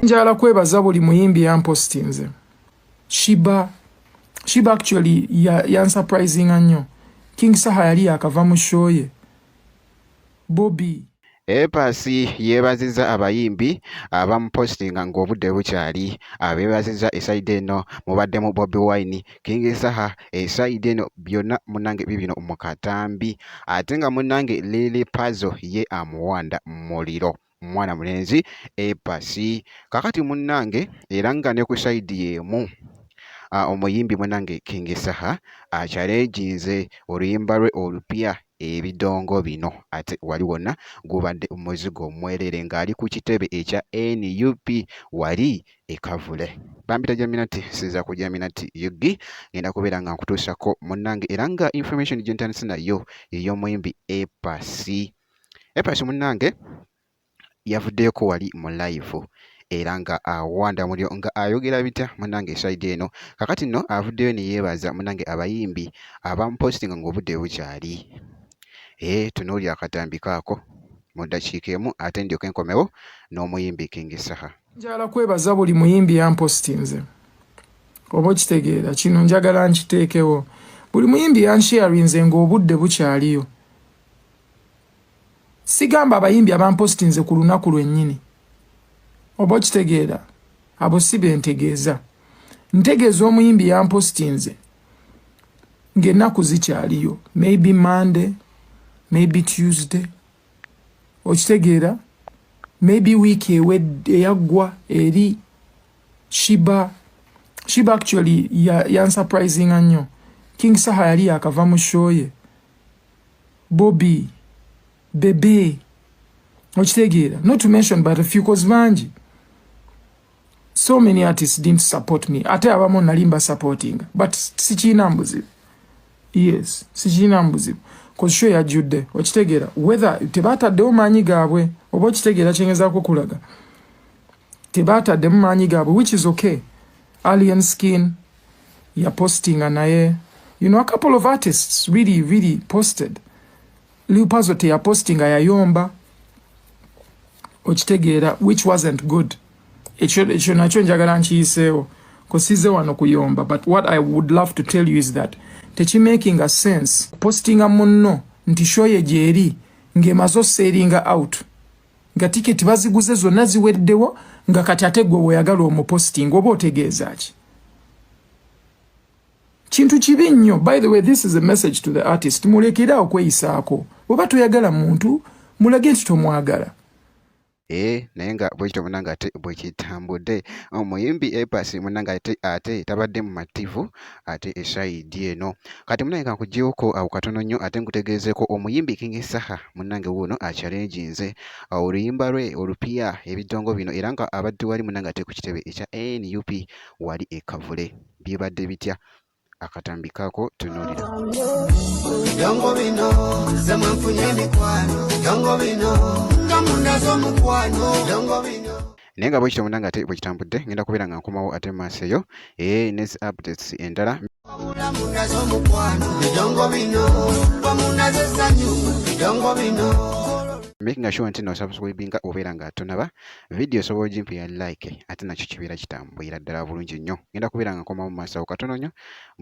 Njagala kwebaza buli muyimbi yampostinze. Sheebah, Sheebah actually yansurprisinga nnyo. King Saha yali yakava mu show ye. Bobby. A Pass yeebazizza abayimbi abamupositinga ng'obudde bukyali. Abeebazizza e side eno mubaddemu Bobi Wine, King Saha, e side eno byonna munnange biibino mu katambi. Ate nga munnange Lil Pazo ye amuwanda muliro. Mwana mulenzi A Pass. Kaakati munnange era nga ne ku side y'emu omuyimbi munnange King Saha akyalejinze oluyimba lwe olupya "Ebidongo Bino", ate wali wonna gubadde muzigo mwerere ng'ali ku kitebe ekya NUP wali e Kavule. Bampita Jaminati, sinza ku Jaminati UG, ngenda kubeera nga nkutuusako munnange era nga information gye ntandise nayo ey'omuyimbi A Pass. A Pass munnange yavuddeyoko wali mu live era nga awanda muliro nga ayogera bitya munnange e side eno. Kaakati nno avuddeyo ne yeebaza munnange abayimbi abamupositinga ng'obudde bukyali. Tunuulira akatambi kaako mu ddakiika emu ate ndyoke nkomewo n'omuyimbi King Saha. Njagala kwebaza buli muyimbi yampostinze. Oba okitegeera, kino njagala nkiteekewo. Buli muyimbi yansharinze ng'obudde bukyaliyo. Sigamba abayimbi abampostinze ku lunaku lwennyini. Oba okitegeera, abo si be ntegeeza. Ntegeeza omuyimbi yampostinze ng'ennaku zikyaliyo. Maybe Monday, maybe Tuesday. Okitegeera? Maybe wiiki ewedde eyaggwa eri. Sheebah, Sheebah actually yansurprisinga nnyo. King Saha yali yakava mu show ye. Bobby, Bebe. Okitegeera? Not to mention but a few, 'cause bangi. So many artists didn't support me. Ate abamu nali mbasupporting. But sikiina mbuzibu. Yes, sikiina mbuzibu. 'Cause show yajjudde. Okitegeera? Whether tebaataddewo maanyi gaabwe, oba okitegeera kyengezaako kulaga. Tebaataddemu maanyi gaabwe, which is okay. Alien Skin yapostinga naye. A couple of artists really, really posted. Lil Pazo teyapostinga, yayomba. Okitegeera, which wasn't good. Ekyo nakyo njagala nkiyiseewo. Kosize wano kuyomba, but what I would love to tell you is that tekimakinga sense postinga munno nti show ye gyeri ng'emaze osellinga out, nga tiketi baziguze zonna ziweddewo, nga kati ate gwe weeyagala omupostinga, oba otegeeza ki? Kintu kibi nnyo. By the way, this is a message to the artist: mulekere okweyisaako. Oba toyagala muntu, mulage nti tomwagala. Naye nga bwekityo munnange ate bwe kitambudde. Omuyimbi A Pass munnange ate tabadde mumativu ate e side eno. Kati munnange kankuggyewoko awo katono nnyo ate nkutegeezeeko omuyimbi King Saha munnange wuuno achallenginze oluyimba lwe olupya "Ebidongo Bino", era nga abadde wali munnange ate ku kitebe ekya NUP wali e Kavule. Bibadde bitya? Akatambi kaako tunuulira. Bidongo bino nze mwenfunye emikwano, bidongo bino nga mundaze omukwano, bidongo bino. Naye nga bwekityo munnange ate bwe kitambudde, ngenda kubeera nga nkomawo ate mu maaso eyo ne zi updates endala. Wabula mundaze omukwano, bidongo bino bamundaze essanyu, bidongo bino. Making sure nti no subscribinga obeera nga tonaba video, osobola ogimpa like, ate nakyo kibeera kitambulira ddala bulungi nnyo. Ngenda kubeera nga nkomawo mu maaso awo katono nnyo.